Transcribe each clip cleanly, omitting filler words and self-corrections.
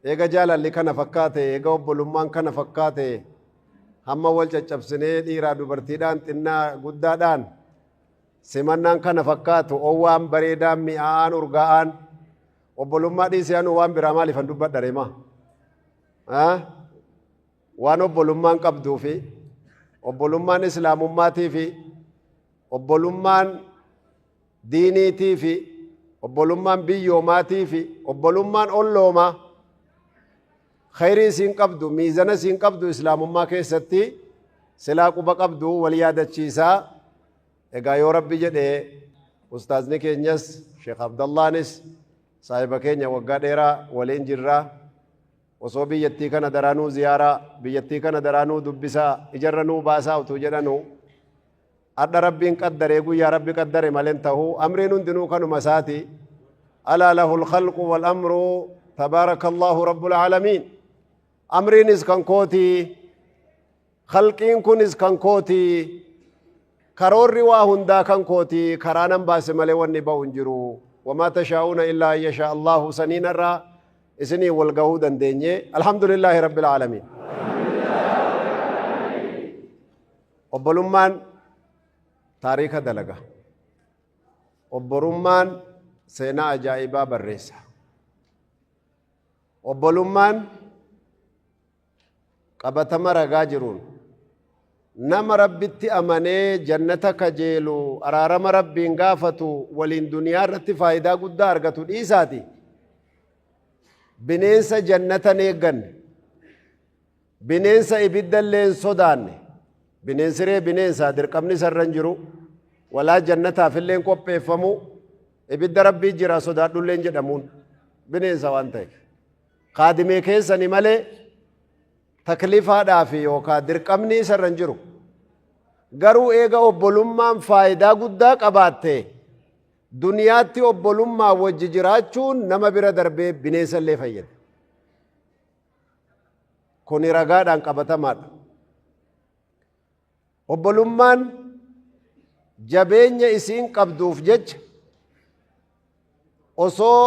Eega jaalalli kana fakkaate, eega obbolummaan kana fakkaate, hamma wal caccabsinee dhiiraa dubartiidhaan, xinnaa guddaadhaan simannaan kana fakkaatu, owwaan bareedaan, mi'aa'aan, urgaa'aan, obbolummaa dhiisee anu waan biraa maaliifan dubbadha reema? Waan obbolummaan qabduu fi obbolummaan islaamummaatii fi obbolummaan diiniitii fi obbolummaan biyyoomaatii fi obbolummaan olloomaa khayrii isiin qabdu, miizana isiin qabdu islaamummaa keessatti silaa quba qabdu wal yaadachiisaa. Egaa yoo Rabbi jedhe, ustaazni keenyas, Sheekh Abdallaanis, saahiba keenya waggaa dheeraa waliin jirra. Osoo biyyattii kana daraanuu ziyaaraa, biyyattii kana daraanuu dubbisaa, ijarra nuu baasaa utuu jedhanu, adha Rabbiin qaddaree, guyyaa Rabbi qaddare malen tahu. Amriin hundinuu kanuma isaati. Alaa lahu lkhalqu wal amru, tabaaraka Allahu rabbul aalamiin. Amriinis kan kooti, khalqiin kunis kan kooti, karoorri waa hundaa kan kooti. Karaa nan baase malee wanni ba'u hin jiru. Wamaa tashaa'uuna illaa an yashaa Allahu. Saniin irraa isinii wal gahuu dandeenye. Alhamdulillaahi rabbil aalamiin. Obbolummaan taariika dalaga. Obbolummaan seenaa ajaa'ibaa barreessa. Obbolummaan qabatama ragaa jiruun nama Rabbitti amanee jannata kajeelu, araarama Rabbiin gaafatu waliin duniyaa irratti faayidaa guddaa argatu dhiisaati, bineensa jannata hin eegganne, bineensa ibidda illee hin sodaanne. Bineensiree bineensa dirqamni isarra hin jiru, walaa jannataaf illee hin qopheeffamu, ibidda Rabbii jira sodaadhullee hin jedhamuun, bineensa waan ta'eef kaadimee keessani malee taklifaadhaa fi yookaan dirqamni isarra hin jiru. Garuu eega obbolummaan faayidaa guddaa qabaatte, duniyaatti obbolummaa wajji jiraachuun nama bira darbee bineensa illee fayyada. Kuni ragaadhaan qabatamaadha. Obbolummaan jabeenya isiin qabduuf jecha, osoo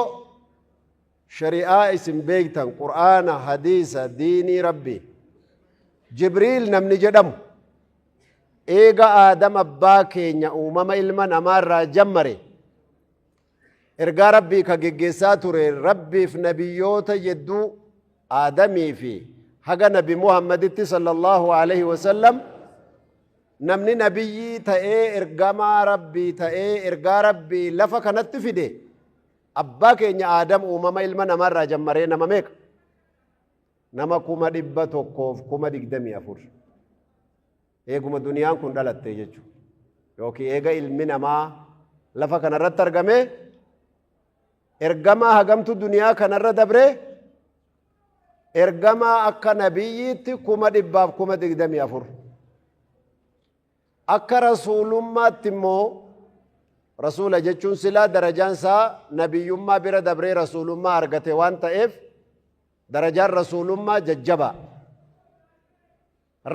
shari'aa isin beektan, Qur'aana, hadiisa, diinii Rabbii, Jibriil namni jedhamu eega Aadam abbaa keenya uumama ilma namaarraa jammare ergaa Rabbii ka geggeessaa ture, Rabbiif nabiyyoota jedduu Aadamii fi haga Nabi Muhammaditti sallallahu alaihi wasallam namni nabiyyii ta'ee, ergamaa Rabbii ta'ee, ergaa Rabbii lafa kanatti fide, abbaa keenya Aadam uumama ilma namaarraa jammaree nama meeqa? Nama 124,024. Eeguma duniyaan kun dhalatte jechuudha. Yookiin eega ilmi namaa lafa kanarratti argame, ergamaa hagamtu duniyaa kanarra dabre? Ergamaa akka nabiyyiitti 124,000. Akka rasuulummaatti immoo, rasuula jechuun silaa darajaan isaa nabiyyummaa bira dabree rasuulummaa argate waan ta'eef, darajaan rasuulummaa jajjabaa.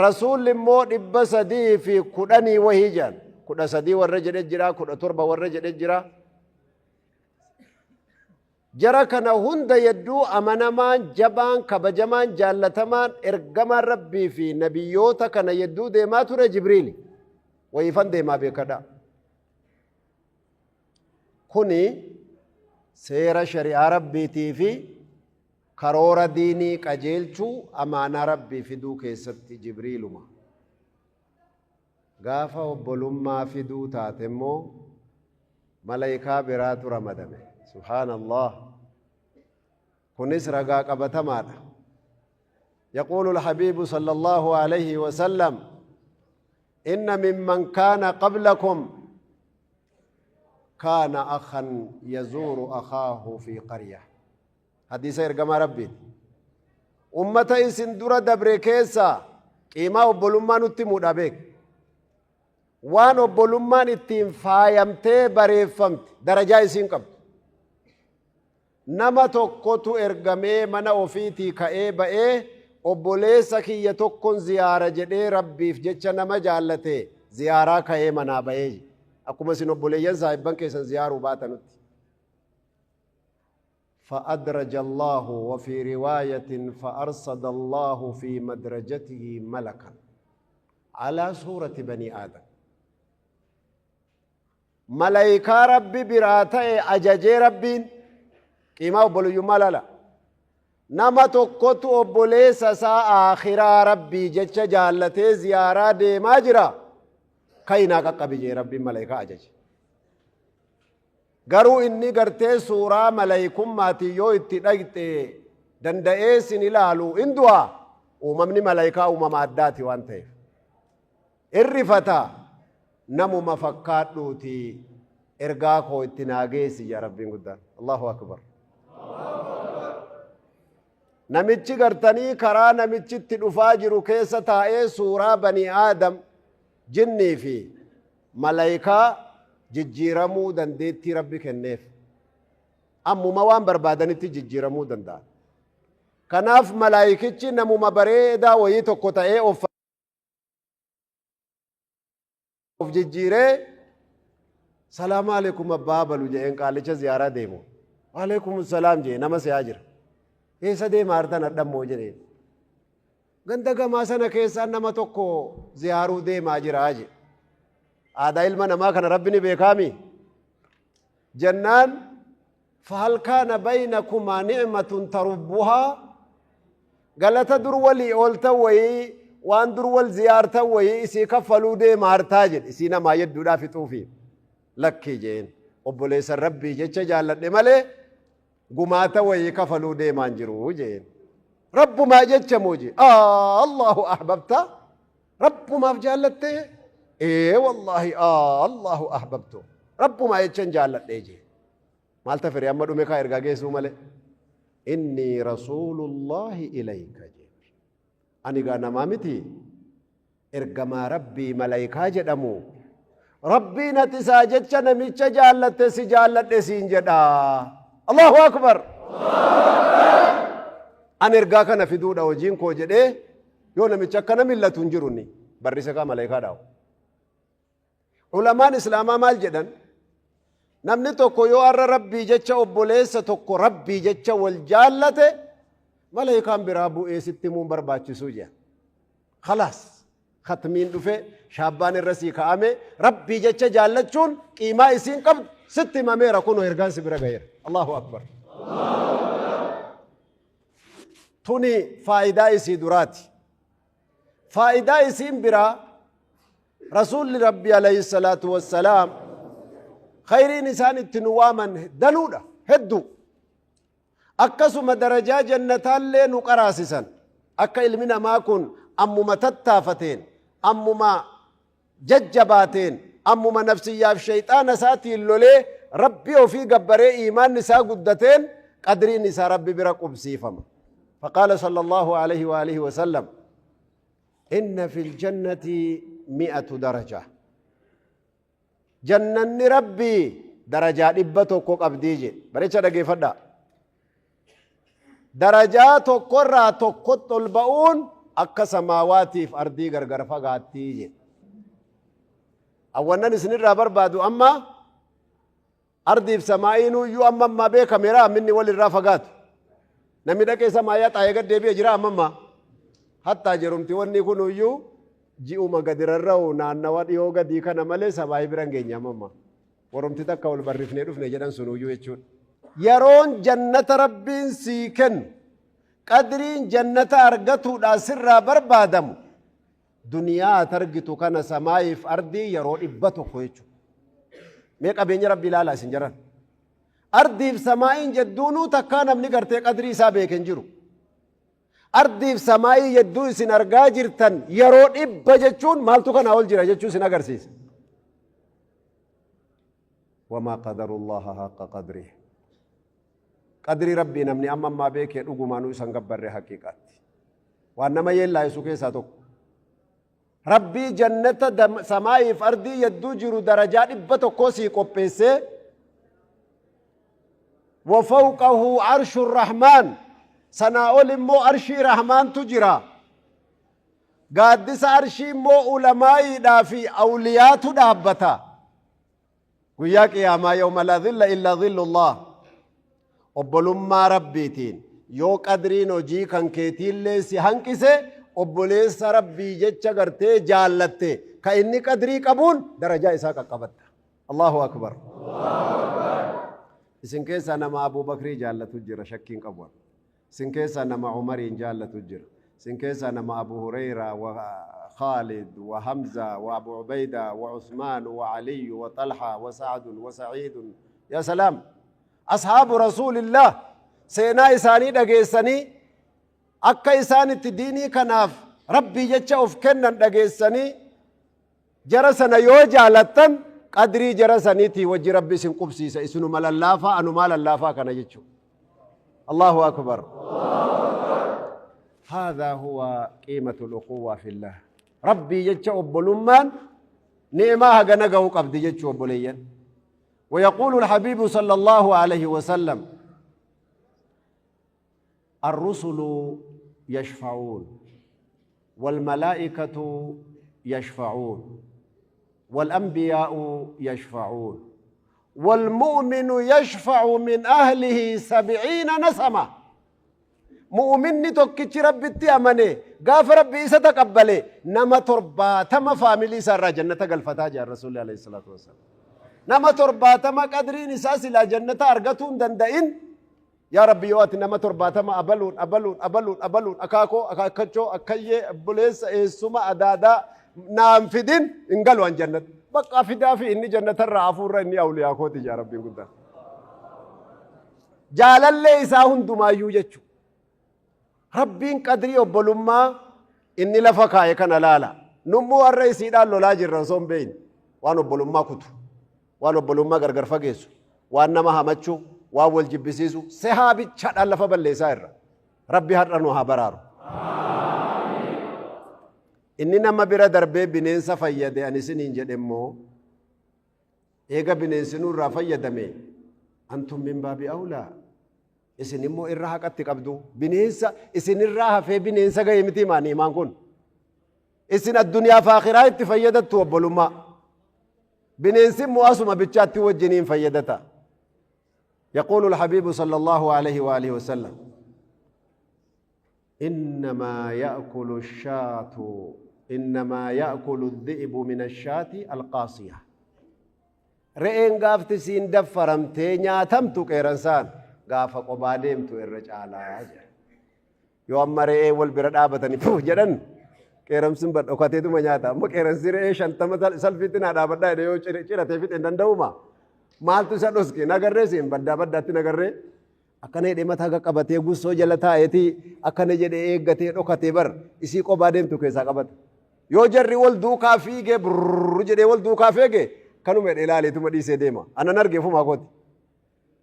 Rasuulli immoo 310 wahii jedhan. 13 warra jedhe jira, 17 warra jedhe jira. Jara kana hunda yedduu amanamaan, jabaan, kabajamaan, jaallatamaan, ergamaan Rabbii fi nabiyyoota kana yedduu deemaa ture Jibriili. Wayiifan deemaa beekadha. Kuni seera shari'aa Rabbiitii fi karoora diinii qajeelchuu, amaanaa Rabbii fiduu keessatti Jibriiluma. Gaafa obbolummaa fiduu taate immoo malaykaa biraatu ramadame. Subhaanallah. Kunis ragaa qabatamaadha. يقول الحبيب صلى الله عليه وسلم: إن ممن كان قبلكم كان أخا يزور أخاه في قرية. حديث ergamaa Rabbiiti. Ummata isin dura dabre keessa, qiimaa obbolummaa nutti mudha beek, waan obbolummaan ittiin faayamtee bareeffamte, darajaa isiin qabdu, nama tokkotu ergamee mana ofiitii ka'ee ba'ee, obboleessa kiyya tokkon ziyaara jedhee, Rabbiif jecha nama jaallate ziyaaraa ka'ee manaa ba'ee, akkuma isin obboleeyyan saahibban keessan ziyaaruu baatanutti. فأدرج الله وفي رواية فأرصد الله في مدرجته ملكا على صورة بني آدم. ملائكة ربي براته أججي ربين قيمة أبوليوم لا لا nama tokkotu obboleessa isaa aakhiraa Rabbii jecha jaallatee ziyaaraa deemaa jira. Kainaa qaqqabi jee Rabbiin malaayikaa ajaje. Garuu inni gartee suuraa malaayikummaatiin yoo itti dhaqxe danda'ee sin ilaalu in du'a. Uumamni malaayikaa uumama addaati waan ta'eef. Irrifata namuma fakkaadhuuti ergaa koo itti naa geessi jaa Rabbiin guddaan. Allahu akbar. Namichi gartanii karaa namichitti dhufaa jiru keessa taa'ee suuraa bani Aadam jinnii fi malaayikaa jijjiiramuu dandeettii Rabbi kenneef. Ammuma waan barbaadanitti jijjiiramuu danda'an. Kanaaf malaayikichi namuma bareedaa wayii tokko ta'ee of jijjiiree salaamu alaikum abbaa balu jedheen qaalicha ziyaaraa deemu. Waalaikum salaam jedhe nama se'aa jira. Eessa deema hartan hadhammoo jedheen. Ganda gamaa sana keessaa nama tokko ziyaaruu deemaa jira jedhe. Aadaa ilma namaa kana Rabbi ni beekaami. Jennaan fahal kaana baynakumaa ni'matun tarubbuhaa galata dur walii ooltan wayii waan dur wal ziyaartan wayii isii kaffaluu deema hartaa jedhe isii namaa yedduudhaa fixuufi lakkii jeen obboleessa Rabbii jecha jaalladhe malee gumaata wayii kafaluu deemaan jiru jeen. Rabbumaa jecha moo jee Allahu ahbabta Rabbumaaf jaallattee ee wallaahi Allahu ahbabtu Rabbumaa jechan jaalladhee jee. Maal tafere amma dhume kaa ergaa geessuu malee. Inni rasuulullaahi ilayka jee. Ani gaa namaa miti ergamaa Rabbii malaayikaa jedhamu. Rabbiin ati isaa jecha namicha jaallatte si jaalladhe siin jedha. Allahu akbar. Ani ergaa kana fiduudha hojiin koo jedhee yoo namicha akkana millatu hin jiru inni barrise kaa malaayikaa dhaawu. Ulamaan Islaamaa maal jedhan? Namni tokko yoo har'a Rabbii jecha obboleessa tokko Rabbii jecha wal jaallate malaayikaan biraa bu'ee sitti himuun barbaachisuu jedhan. Khalaas khatmiin dhufe shaabbaan irra sii ka'ame Rabbii jecha jaallachuun qiimaa isiin qabdu sitti himameera kunoo ergaan si bira gaheera. Allahu akbar. Tuni faayidaa isii duraati. Faayidaa isiin biraa Rasuulli Rabbi alayhi salaatu wassalaam khayriin isaan itti nu waaman danuudha hedduu. Akkasuma darajaa jannataallee nu qaraasisan. Akka ilmi namaa kun ammuma tattaafateen, ammuma jajjabaateen, ammuma nafsiyyaaf shayxaana isaatiin lolee Rabbi ofii gabbaree iimaanni isaa guddateen qadriin isaa Rabbi bira qubsiifama. Faqaala sallallahu alayhi wa alihi wa sallam inna fil jannati mi'atu daraja. Jannanni Rabbii darajaa 100 qabdii jedhe. Bareecha dhageeffadhaa. Darajaa tokkorraa tokkotti ol ba'uun akka samaawaatiif ardii gargar fagaattii jedhe. Awwannan isinirraa barbaadu amma ardiif samaa'iinuyyuu amma ammaa beekameera amminni walirraa fagaatu. Namni dhaqee samaayaa xaayee gad deebi'e jira amma ammaa. Hattaa jerumti wanni kunuyyuu ji'uma gadi rarra'u naannawa dhiyoo gadii kana malee samaayii bira hin geenye amma ammaa. Warumti takka ol barrifnee dhufne jedhan sunuyyuu jechuudha. Yeroon jannata Rabbiin sii kennu qadriin jannata argatuudhaa sirraa barbaadamu duniyaa ati argitu kana samaayiif ardii yeroo 100 jechuudha. Mee qabeenya Rabbii ilaalaa isin jaran. Ardiif samaayiin jedduunuu takkaa namni gartee qadrii isaa beeke hin jiru. Ardiif samaayii yedduu isin argaa jirtan yeroo 100 jechuun maaltu kanaa ol jira jechuu isin agarsiisa. Wamaa qadarullaha haqqa qadrihi. Qadrii Rabbii namni amma ammaa beekee dhugumaanuu isan gabbarre haqiiqaatti. Waan nama yeellaa'isu keessaa tokko. Rabbii jannata samaayiif ardii yedduu jiru darajaa 100 sii qopheessee wa fawqahu arshu rahmaan sanaa ol immoo arshii rahmaantu jira. Gaaddisa arshii immoo ulamaa'iidhaa fi awliyaatu dhaabbata. Guyyaa qiyaamaa yawma laa dhilla illaa dhillullah. Obbolummaa Rabbiitiin yoo qadriin hojii kan keetiillee si hanqise, obboleessa Rabbii jecha gartee jaallatte ka inni qadrii qabuun darajaa isaa qaqqabatta. Allahu akbar. Isin keessaa nama Abuu Bakrii jaallatu jira, shakkiin qabu. Isin keessaa nama Umariin jaallatu jira. Isin keessaa nama Abu Hureyraa wa Khaalid wa Hamza wa Abu Ubeyda wa Usmaan wa Aliy wa Talha wa Sa'd wa Sa'iid. Yaa salaam. Ashaabu Rasuulillah seenaa isaanii dhageessanii, akka isaan itti diinii kanaaf Rabbii jecha of kennan dhageessanii, jara sana yoo jaalattan qadrii jara saniitii wajji Rabbi isin qubsiisa. Isinuma lallaafaa, anumaa lallaafaa kana jechuudha. Allahu akbar. هذا هو قيمة الأخوة في الله. Rabbii jecha obbolummaan ni'maa hagana ga'uu qabdi jechuu obboleeyyan. ويقول الحبيب صلى الله عليه وسلم: الرسل يشفعون والملائكة يشفعون والأنبياء يشفعون والمؤمن يشفع من أهله 70 نسمة. Mu'minni tokkichi Rabbitti amane gaafa Rabbi isa taqabbale nama 70 faamilii isaa irraa jannata galfataa jira Rasuulli alayhi salaatu wassalaam. Nama 70 qadriin isaa silaa jannata argatuu hin danda'in, yaa Rabbi, yoo ati nama 70 abaluun abaluun abaluun abaluun akaakoo, akaakachoo, akkayyee, obboleessa, eessuma, adaadaa naan fidin, hin galu an jannata. Bakka fidaa fi inni jannatarraa hafuurra inni awliyaa kooti jaa Rabbiin guddaan. Jaalallee isaa hundumaayyuu jechuudha. Rabbiin qadrii obbolummaa inni lafa kaa'e kana laala. Nummoo har'a isiidhaan lolaa jirra osoo hin beekne. Waan obbolummaa kutu, waan obbolummaa gargar fageessu, waan nama hamachuu, waan wal jibbisiisu, sehaa bichaadhaan lafa balleessaa irra. Rabbi har'a nu haa baraaru. Inni nama bira darbee bineensa fayyade ani isiniin jedhe immoo, eega bineensi nurraa fayyadame, antum min baabi awlaa, isin immoo irra haqatti qabdu. Bineensa isinirraa hafee bineensa ga'e miti maani imaan kun. Isin addunyaa fi akhiraa itti fayyadattu obbolummaa. Bineensi immoo asuma bichaatti wajjiniin fayyadata. يقول الحبيب صلى الله عليه وآله وسلم: إنما يأكل الشاة، إنما يأكل الذئب من الشاة القاصية. Re'een gaafti siin daffaramtee nyaatamtu, qeeransaan gaafa qobaa deemtu irra caalaa jedha. Yoo amma re'ee wal bira dhaabatanii fuh jedhan, qeeramsin badhokateetuma nyaata. Amma qeeransi re'ee 50 salfiitti naa dhaabadhaa jedhe yoo ciratee fixe hin danda'uma. Maaltu isa dhoske? Nagarree siin baddaa baddaatti nagarree. Akkana jedhee mataa qaqqabatee gussoo jala taa'eetii akkana jedhee eeggatee dhokatee bar isii qobaa deemtu keessaa qabata. Yoo jarri wal duukaa fiigee burr jedhee wal duukaa fiige, kanuma jedhee ilaaleetuma dhiisee deema. Anan argee fumaa kooti.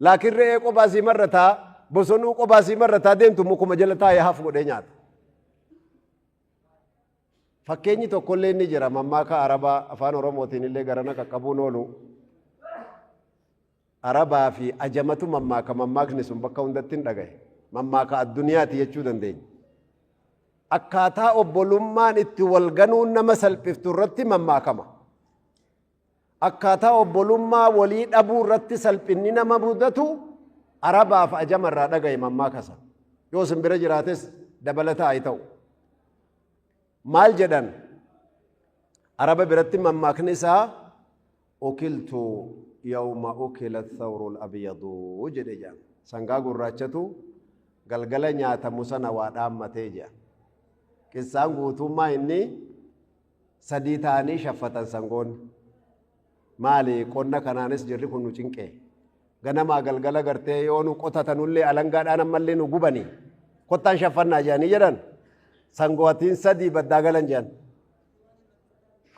Laakiin re'ee qobaa sii marrataa, bosonuu qobaa sii marrataa deemtu, mukuma jala taa'ee hafu godhee nyaata. Fakkeenyi tokkollee inni jira, mammaaka Arabaa afaan Oromootiin illee garana qaqqabuun oolu. Arabaa fi ajamatu mammaaka, mammaakni sun bakka hundatti hin dhagaye. Mammaaka addunyaati jechuu dandeenya. Akkaataa obbolummaan itti wal ganuun nama salphiftu irratti mammaakama. Akkaataa obbolummaa walii dhabuu irratti salphinni nama mudatu Arabaaf ajama irraa dhagaye mammaaka sana. Yoo isin bira jiraates dabalataa haa ta'u. Maal jedhan? Araba biratti mammaakni isaa "Ukiltu yawma ukila thawru al-abyadu" jedhe jedhan. Sangaa gurraachatu galgala nyaatamu sana waa dhaammatee jedhan. Qissaan guutummaa inni sadii ta'anii shaffatan sangoonni. Maali, qonna kanaanis jirri kun nu cinqee. Ganamaa galgala gartee yoo nu qotatanullee alangaadhaan ammallee nu gubanii. Kottaan shaffannaa jedhanii jedhan. Sangootiin sadii baddaa galan jedhan.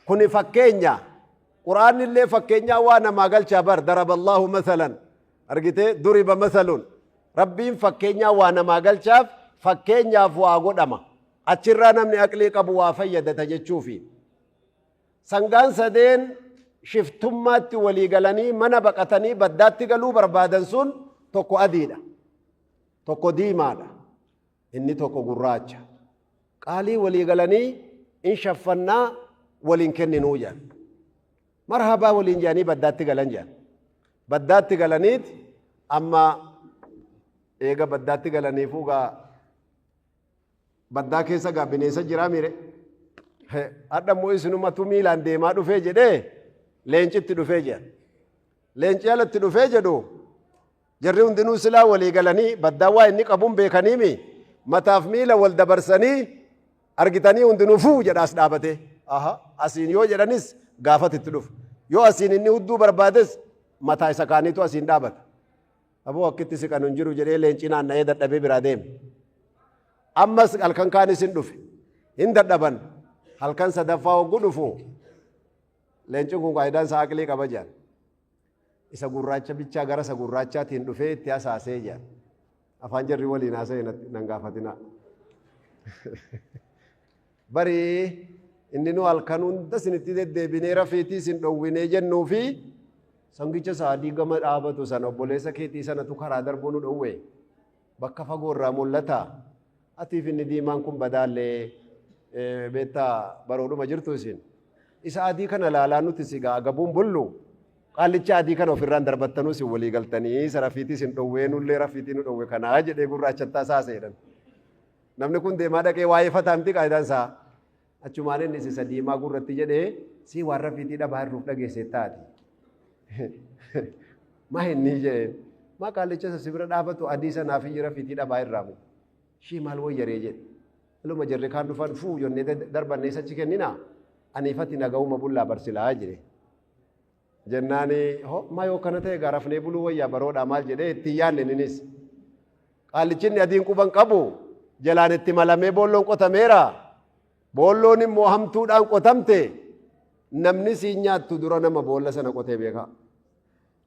Kuni fakkeenya. Quraanni illee fakkeenyaa waa namaa galchaa bar. Daraba Allahu masalan. Argitee, duriba masalun. Rabbiin fakkeenyaa waa namaa galchaaf, fakkeenyaaf waa godhama. Achirraa namni aqlii qabu waa fayyadata jechuufi. Sangaan sadeen shiftummaatti walii galanii mana baqatanii baddaatti galuu barbaadan sun tokko adiidha. Tokko diimaadha. Inni tokko gurraacha. Qaalii walii galanii in shaffannaa waliin kenninuu jedhan. Marhabaa waliin jedhanii baddaatti galan jedhan. Baddaatti galaniit amma Eega baddaatti galaniifuu gaa baddaa keessa gaa bineensa jiraa mire. Hadha immoo isinumatu miilaan deemaa dhufee jedhee leencitti dhufee jedhan. Leenci alatti dhufee jedhu jarri hundinuu silaa walii galanii baddaa waa inni qabuun beekaniimi mataaf miila wal dabarsanii argitanii hundinuu fuu jedhaas dhaabatee. Aha asiin yoo jedhanis gaafat itti dhufu. Yoo asiin inni hudduu barbaades mataa isa kaaniitu asiin dhaabata. Aboo akkitti siqanu hin jiru jedhee leenci naanna'ee dadhabee biraa deeme. Ammas halkan kaanis hin dhufe. Hin dadhaban. Halkan sadaffaa hoggu dhufu leencin kun qaayidaan isaa aqlii qaba jedhan. Isa gurraacha bichaa gara isa gurraachaatiin dhufee itti hasaasee jedhan. Afaan jarri waliin haasa'e nan gaafatinaa. Barii inni nu halkan hunda isinitti deddeebinee rafiitii isin dhowwinee jennuu fi sangicha isaa adii gama dhaabatu sana obboleessa keetii sanatu karaa darbuu nu dhowwe. Bakka fagoo irraa mul'ata. Atiif inni diimaan kun badaallee beektaa baroodhuma jirtu isin. Isa adii kana laalaa nuti si gaa agabuun bullu. Qaallicha adii kana ofirraan darbattanuu isin walii galtanii isa rafiitii isin dhowwee nullee rafiitii nu dhowwe kanaa jedhee gurraachattaa saaseedhan. Namni kun deemaa dhaqee waa'ee fataa miti qaayidaan isaa. Achumaan inni isa diimaa gurratti jedhee sii waan rafiitii dhabaa irruuf dhageessee taati. Maa inni jedheen maa qaallicha isa si bira dhaabatu adii sanaaf iyyuu rafiitii dhabaa irraamu. Shii maal wayyaree jedhe. Iluma jarri kaan dhufan fuu jennee darbannee isachi kennina. Aniifati nagahuma bullaa barsilaa jedhe. Jennaani ho maa yoo kana ta'e gaa rafnee buluu wayyaa baroodhaa maal jedhee itti hin yaadne inninis. Qaallichi inni adiin quban qabu jalaan itti malamee boolloon qotameera. Boolloon immoo hamtuudhaan qotamte namni siin nyaattu dura nama boolla sana qotee beekaa.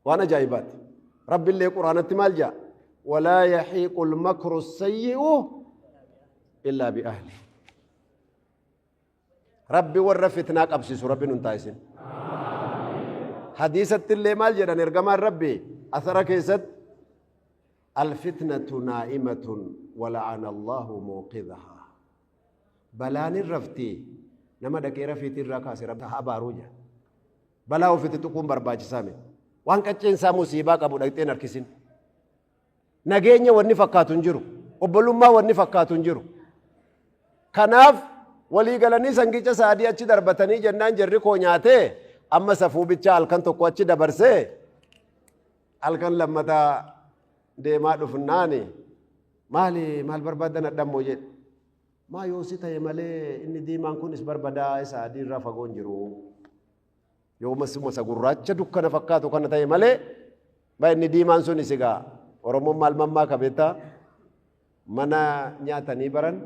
Waan ajaa'ibaati. Rabbillee Quraanatti maal jedha? Walaa yahiiqul makru sayyi'u illaa bi ahli. Rabbi warra fitnaa qabsiisu Rabbi nun taasisin. Hadiisatti illee maal jedhan ergamaan Rabbi asara keessatti alfitnatu naa'imatun wala'ana Allahu muuqidahaa. Balaan hin rafti nama dhaqee rafiitii irraa kaase Rabbi haa abaaruu jedha. Balaa ofitti tuquun barbaachisaa miti. Waan qacceen isaa musiibaa qabu dhaqxee hin harkisin. Nageenya wanni fakkaatu hin jiru. Obbolummaa wanni fakkaatu hin jiru. Kanaaf walii galanii sangicha saadii achi darbatanii jennaan jarri koo nyaatee amma safuu bichaa halkan tokko achi dabarsee halkan lammataa deemaa dhufnaani maali maal barbaaddan adhammoo jedhe. Maa yoo si ta'e malee inni diimaan kunis barbadaa isa adii irraa fagoo hin jiru. Yoo masuma isa gurraacha dukkana fakkaatu kana ta'e malee ba inni diimaan sun isi gaa Oromoon maal mammaaka beektaa mana nyaatanii baran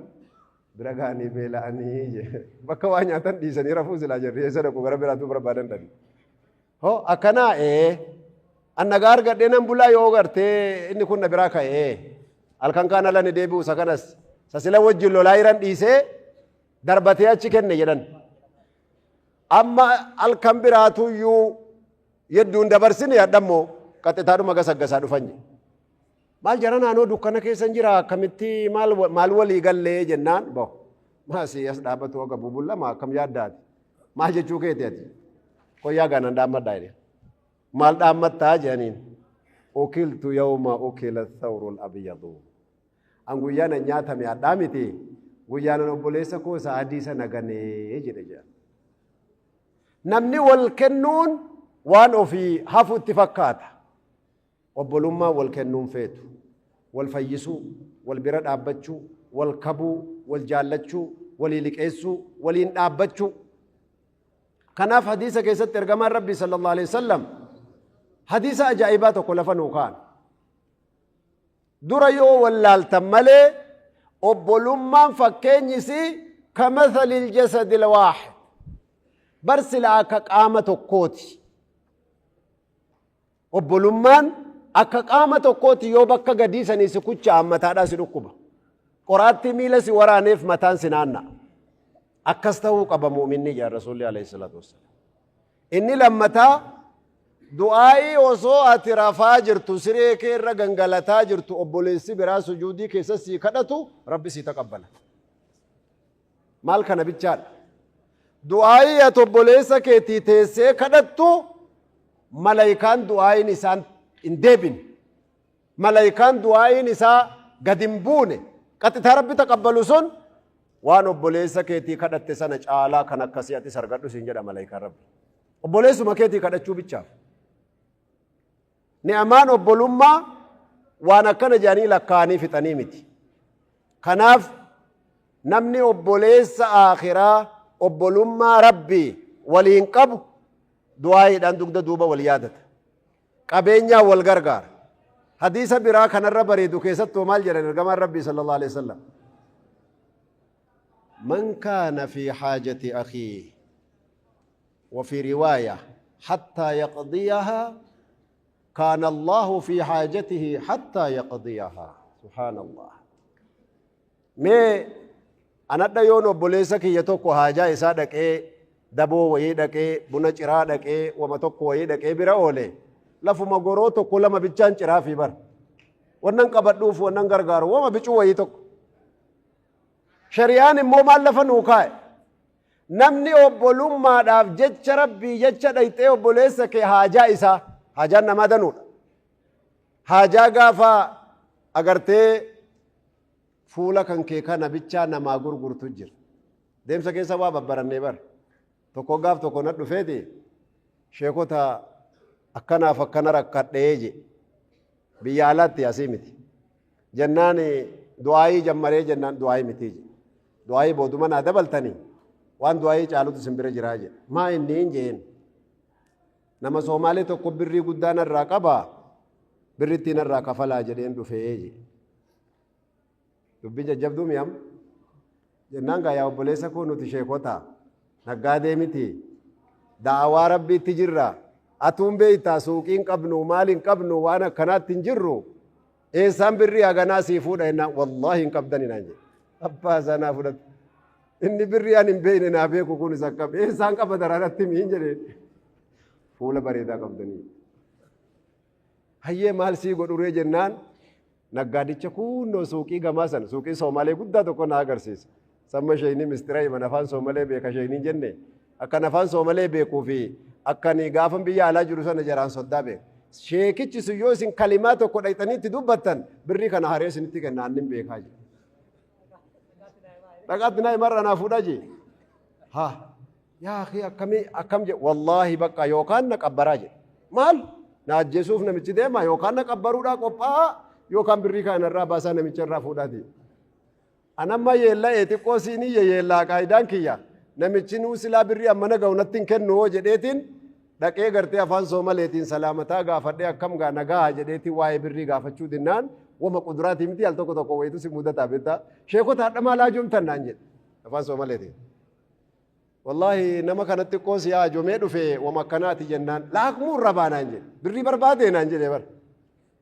bira ga'anii beela'anii jee bakka waa nyaatan dhiisanii rafuu silaa jarri eessa dhaqu gara biraatu barbaadan dhani. Hoo akkanaa ee an nagaa argadhee nan bulaa yoo gartee inni kun na biraa ka'e ee halkan kaan ala ni deebi'u isa kanas sasila wajjin lolaa jiran dhiisee darbatee achi kenne jedhan. Amma halkan biraatuyyuu yedduun dabarsine hadhammoo qaxxitaadhuma gasaggasaa dhufan jedhe. Maal jara naannoo dukkana keessan jira akkamitti maal maal walii gallee jennaan bahu. Maasii as dhaabatu aga bubullama akkam yaaddaati. Maal jechuu keeti ati? Koyyaa gaanan dhaammadhaa jedhe. Maal dhaammattaa jedhaniin. Ukiltu yawma ukila thawrul abyadu. An guyyaa nan nyaatame hadhaa miti guyyaa nan obboleessa koo isa adii sana ganee jedhe jedhan. Namni wal kennuun waan ofii hafu itti fakkaata. Obbolummaa wal kennuun feetu. Wal fayyisuu, wal bira dhaabbachuu, wal kabuu, wal jaallachuu, walii liqeessuu, waliin dhaabbachuu. Kanaaf hadiisa keessatti ergamaan Rabbii sallallahu alaihi wasallam hadiisa ajaa'ibaa tokko lafa nuu kaa'an. Dura yoo wallaaltan malee obbolummaan fakkeenyi isii kamathalil jasadil waahid. Bar sila akka qaama tokkooti. Obbolummaan akka qaama tokkooti yoo bakka gadii sanii si kucha'an mataadhaa si dhukkuba. Qoraattii miila si waraaneef mataan si naanna'a. Akkas ta'uu qaba mu'minni jedhan Rasuulli alayhi salaatu wassalaam. Inni lammataa du'aa'ii osoo ati rafaa jirtu siree kee irra gangalataa jirtu obboleessi biraa sujuudii keessa sii kadhatu Rabbi sii taqabbala. Maal kana bichaadha. Du'aa'ii ati obboleessa keetii teessee kadhattu malaykaan du'aa'iin isaan hin deebine. Malaayikaan du'aa'iin isaa gad hin buune qaxitaa Rabbi taqabbalu sun waan obboleessa keetii kadhatte sana caalaa kan akkasii atis argadhu siin jedha malaayikaan Rabbi. Obboleessuma keetii kadhachuu bichaaf. Ni'amaan obbolummaa waan akkana jedhanii lakkaa'anii fixanii miti. Kanaaf namni obboleessa aakhiraa obbolummaa Rabbii waliin qabu du'aa'iidhaan dugda duuba wal yaadata. Qabeenyaan wal gargaara. Hadiisa biraa kanarra bareedu keessattuu maal jedhan ergamaan Rabbii sallallahu alaihi wasallam. Man kaana fi haajati akhiihi wa fi riwaaya hattaa yaqdiyahaa kaana Allahu fi haajatihi hattaa yaqdiyahaa. Subhaanallah. Mee anadha yoon obboleessa kiyya tokko haajaa isaa dhaqee daboo wayii dhaqee buna ciraa dhaqee wama tokko wayii dhaqee bira oole lafuma goroo tokko lama bichaan ciraa fi bara. Wannan qabadhuuf wannan gargaaru wama bicuu wayii tokko. Shari'aan immoo maal lafa nuu kaa'e? Namni obbolummaadhaaf jecha Rabbii jecha dhayxee obboleessa kee haajaa isaa haajaan namaa danuudha. Haajaa gaafa agartee fuula kan kee kana bichaa namaa gurgurtu jira. Deemsa keessa waa babbarannee bara. Tokko gaaf tokko na dhufeeti sheekota akkanaaf akkana rakkadhee je. Biyya alaatti asii miti. Jennaan du'aayii jammaree jennaan du'aayii miti je. Du'aayii booduma naa dabaltanii waan du'aayii caalutu isin bira jiraa jedhe. Maa inni hin jeen. Nama Soomaalee tokko birrii guddaa narraa qaba birrittii narraa kafalaa jedheen dhufee jedhe. Dubbiin jajjabduu mi'am. Jennaan gaa yaa obboleessa koo nuti sheekota naggaadee miti. Da'awaa rabbiitti jirra. Atuun beektaa suuqii hin qabnu maal hin qabnu waan akkanaatti hin jirru. Eessaan birrii haganaa sii fuudha jennaan wallaahi hin qabdani naan jedhe. Abbaa isaa naa fudhate. Inni birrii ani hin beekne naa beeku kunis akkam eessaan qaba dararatti miin jedheen. Fuula bareedaa qabdanii. Hayyee maal sii godhuree jennaan naggaadicha kuunnoo suuqii gamaa sana suuqii Soomalee guddaa tokko na agarsiisa. Samma sheeyni mistira himan afaan Soomalee beeka sheeyniin jenne akkan afaan Soomalee beekuu fi akkan gaafan biyya alaa jiru sana jaraan soddaa beeka. Sheekichi sun yoo isin kalimaa tokko dhayxanii itti dubbattan birrii kana haree isinitti kenna annin beekaa jedhe. Dhaqaatti naa himarra naa fuudhaa jee. Haa Yaa akhi akkamii akkam jedhe wallaahi bakka yookaan na qabbaraa jedhe. Maal? Na ajjeesuuf namichi deema yookaan na qabbaruudhaa qophaa'aa yookaan birrii kana irraa baasaa namicha irraa fuudhaati. Anamma yeella'ee xiqqoo siinii yeellaa qaayidaan kiyya namichi nuu silaa birrii ammana ga'u natti hin kennu hoo jedheetiin dhaqee gartee afaan soomaleetiin salaamataa gaafadhee akkam gaa nagaa jedheetiin waa'ee birrii gaafachuu dinnaan wama quduraatii miti al tokko tokko wayitu si mudataa beektaa sheekota hadha maal haajomtan naan jedhe afaan soomaleetiin. Wallaahi nama kanatti xiqqoo si haajomee dhufe wama akkanaati jennaan laaqmuu irra baanaan jedhe birrii barbaadee naan jedhe bara.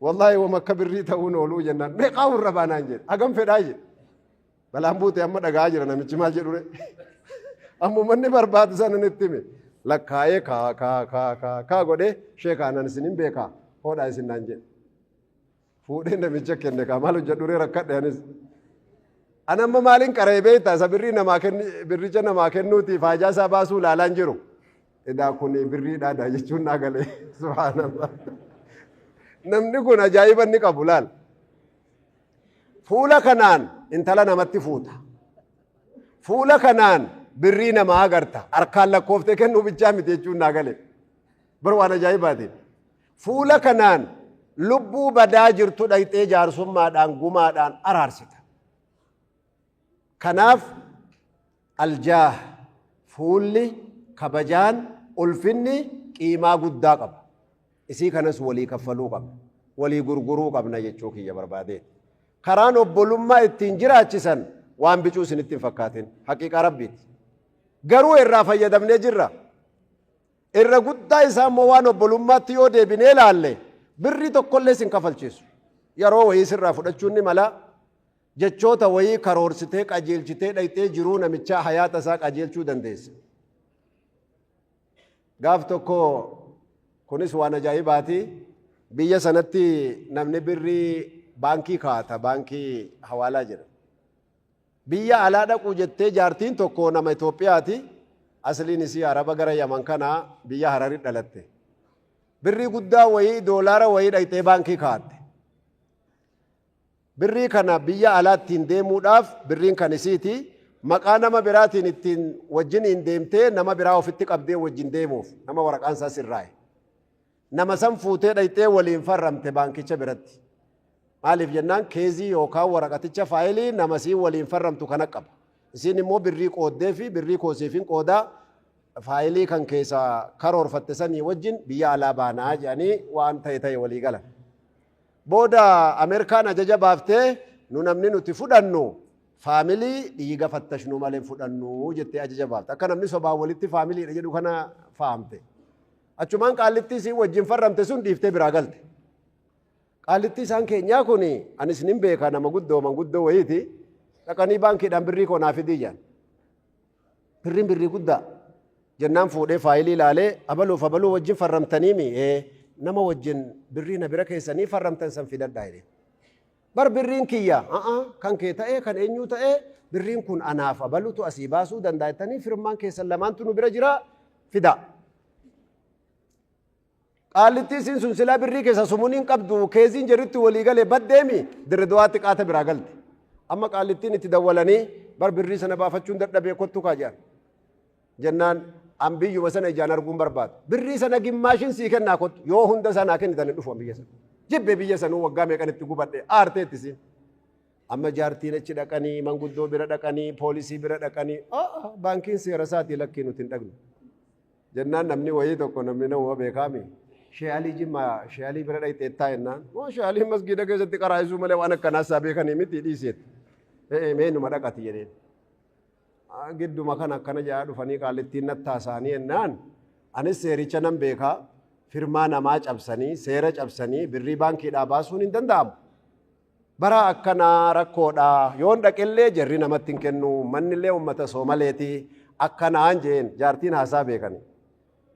Wallaahi wama akka birrii ta'uun ooluu jennaan meeqaa irra baanaan jedhe hagam fedhaa jedhe. Balaan buute amma dhagaa jira namichi maal jedhure. Ammuma inni barbaadu sana nitti hime. Lakkaa'ee kaa kaa kaa kaa kaa godhee sheekaa nan isin hin beekaa hoodhaa isin naan jedhe. Fuudhee namicha kenne kaa maal hojjedhuree rakkadhe anis. An amma maaliin qara'e beektaa isa birrii namaa kenni birricha namaa kennuutiif haajaa isaa baasuu ilaalaan jiru. Edaa kun birriidhaa daa jechuun naa galee subhaanallah. Namni kun ajaa'iba inni qabu laal. Fuula kanaan intala namatti fuuta. Fuula kanaan birrii namaa agarta. Harkaan lakkooftee kennuu bichaa miti jechuun naa gale. Bar waan ajaa'ibaati. Fuula kanaan lubbuu badaa jirtu dhayxee jaarsummaadhaan gumaadhaan araarsita. Kanaaf aljaah fuulli kabajaan ulfinni qiimaa guddaa qaba. Isii kanas walii kaffaluu qabna. Walii gurguruu qabna jechuu kiyya barbaadee. Karaan obbolummaa ittiin jiraachisan waan bicuu isinitti hin fakkaatin. Haqiiqaa Rabbiiti. Garuu irraa fayyadamnee jirra. Irra guddaa isaa immoo waan obbolummaatti yoo deebinee ilaalle birrii tokkollee sin kafalchiisu. Yeroo wayii sirraa fudhachuun ni mala. Jechoota wayii karoorsitee qajeelchitee dhayxee jiruu namichaa hayaata isaa qajeelchuu dandeessa. Gaaf tokko kunis waan ajaa'ibaati. Biyya sanatti namni birrii baankii kaa'ata baankii hawaalaa jedhama. Biyya alaa dhaquu jettee jaartiin tokko nama Itoophiyaati. Asliin isii Araba gara Yaman kana biyya Harari dhalatte. Birrii guddaa wayii doolaara wayii dhaqxee baankii kaa'atte. Birrii kana biyya alaattiin deemuudhaaf birriin kan isiiti. Maqaa nama biraatiin ittiin wajjiniin deemtee nama biraa ofitti qabdee wajjin deemuuf nama waraqaan isaa sirraa'e. Nama san fuutee dhayxee waliin farramte baankicha biratti. Maaliif jennaan keezii yookaan waraqaticha faayilii nama siin waliin farramtu kana qaba. Isiin immoo birrii qooddee fi birrii koosiifin qoodaa faayilii kan keessa karoorfatte sanii wajjin biyya alaa baanaa jedhanii waan ta'e ta'e walii galan. Booda Ameerikaan ajaja baaftee nu namni nuti fudhannu faamilii dhiiga fattashnu malee fudhannu jettee ajaja baafte. Akka namni sobaan walitti faamiliidha jedhu kana fahamte. Achumaan qaallittii isiin wajjin farramte sun dhiiftee biraa galte. Qaallittii isaan keenyaa kun anis nin beeka nama guddoo manguddoo wayiiti. Dhaqanii baankiidhaan birrii koo naa fidii jedhan. Birriin birrii guddaa. Jennaan fuudhee faayilii ilaalee abaluuf abaluu wajjin farramtaniimi nama wajjin birrii na bira keessanii farramtan san fidadhaa jedheen. Bar birriin kiyya kan kee ta'ee kan eenyuu ta'ee birriin kun anaaf abalutu asii baasuu danda'a jettanii firmaan keessan lamaantu nu bira jira fidaa. Qaallittii isiin sun silaa birrii keessa sumuniin qabdu keeziin jedhutti walii galee baddeemi Dirre Dawaatti qaata biraa galte. Amma qaallittiin itti dawwalanii bar birrii sana baafachuun dadhabee kottu kaa jedhan. Jennaan an biyyuma sana ijaan arguun barbaadu. Birrii sana gimmaashin sii kennaa kottu yoo hunda isaa naa kennitan hin dhufu an biyya sana. Jibbe biyya sanuu waggaa meeqan itti gubadhe aarteetti isiin. Amma jaartiin achi dhaqanii manguddoo bira dhaqanii poolisii bira dhaqanii baankiin seera isaatii lakkii nuti hin dhaqnu. Jennaan namni wayii tokko namni nama beekaami. Shee Alii Jimmaa Shee Alii bira dhaqxeettaa jennaan. Moo Shee Alii masgiida keessatti qaraa'isuu malee waan akkanaa isaa beekanii miti dhiiseet. Ee mee numa dhaqati jedheen. Gidduma kana akkana jedhaa dhufanii qaallittiin nattaasaanii jennaan. Anis seericha nan beekaa. Firmaa namaa cabsanii seera cabsanii birrii baankiidhaa baasuun hin danda'amu. Bara akkanaa rakkoodha. Yoon dhaqellee jarri namatti hin kennu. Mannillee uummata Soomaleeti. Akkanaan jeen jaartiin haasaa beekani.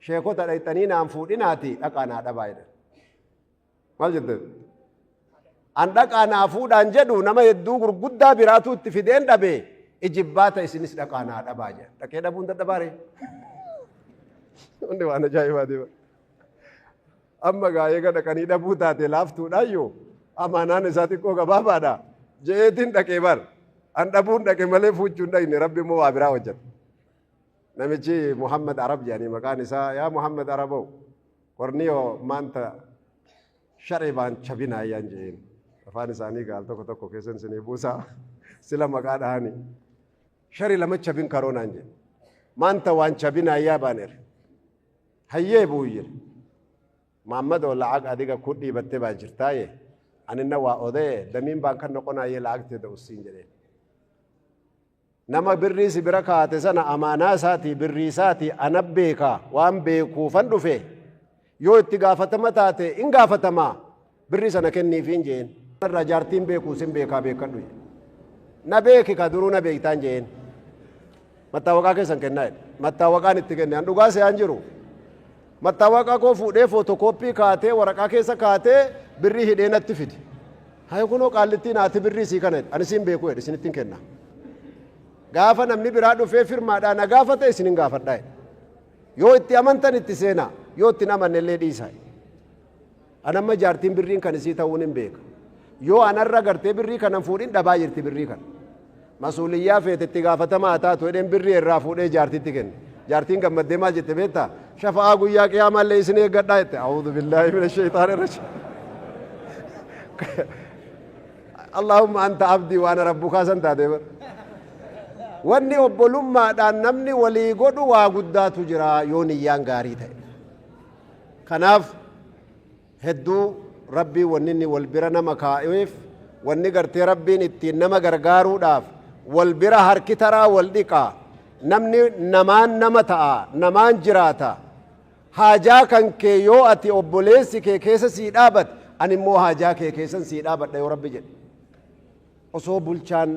Sheekota dhaqxanii naan fuudhinaati dhaqaa naa dhabaa jedhan. Maal jette? An dhaqaa naa fuudhaan jedhu nama hedduu gurguddaa biraatu itti fideen dhabe ijibbaata isinis dhaqaa naa dhabaa jedhan. Dhaqee dhabuun dadhabaare. Hundi waan ajaa'ibaati. Amma gaa eega dhaqanii dhabuu taate laaftuudhaayyuu amaanaan isaa xiqqoo gabaabaadha. Je'eetiin dhaqee bar. An dhabuun dhaqe malee fuuchuun dhaqne rabbi immoo waa biraa hojjeta. Namichi Muhammad Arab jedhanii maqaan isaa yaa Muhammad Araboo warniyoo maanta sharci baan chabinaa yaan je'een. Afaan isaanii gaal tokko tokko keessan isinii buusaa sila maqaa dhahanii. Shari lama chabin karoonaan jedhe. Maanta waan chabinaa yaa baaneer. Hayyee buu yiri. Maammadoo lacag adiga ku dhiibatte baa jirtaaye anina waa odee damiin baan ka noqonaayee lacagteeda usiin jedheen. Nama birrii si bira kaate sana amaanaa isaatii birrii isaatii ana beeka waan beekuufan dhufe yoo itti gaafatama taate in gaafatamaa birrii sana kenniifiin jeen. Irraa jaartiin beekuu sin beekaa beekadhu jedhe. Na beeki ka duruu na beektaan jeen. Mattaawaqaa keessan kennaa jedhe. Mattaawaqaan itti kenne an dhugaa se'aan jiru. Mattaawaqaa koo fuudhee footokooppii kaatee waraqaa keessa kaatee birrii hidhee natti fide. Hayi kunoo qaallittiin haati birrii sii kana jedhe. Ani siin beeku jedhe isinittin kenna. Gaafa namni biraa dhufee firmaadhaa na gaafate isinin gaafadhaa jedhe. Yoo itti amantan itti seenaa yoo itti hin amanne illee dhiisaa jedhe. An amma jaartiin birriin kan isii ta'uun hin beeka. Yoo anarra gartee birrii kanan fuudhin dhabaa jirti birrii kana. Masuuliyyaa feete itti gaafatamaa taatu jedheen birrii irraa fuudhee jaartitti kenne. Jaartiin gammaddee maal jette beektaa? Shafa'aa guyyaa qiyaamaa isin eeggadhaa jette. A'uudhu billaahi mina shayxaani rajiim. Allahumma anta abdii waan rabbukaa san taate bar. Wanni obbolummaadhaan namni walii godhu waa guddaatu jira yoo niyyaan gaarii ta'e. Kanaaf hedduu rabbiin wanni inni wal bira nama kaa'eef wanni gartee rabbiin ittiin nama gargaaruudhaaf wal bira harki taraa wal dhiqaa namni namaan nama ta'a namaan jiraata haajaa kan kee yoo ati obboleessi kee keessa sii dhaabate ani immoo haajaa kee keessan sii dhaabadha yoo rabbi jedhe osoo bulchaan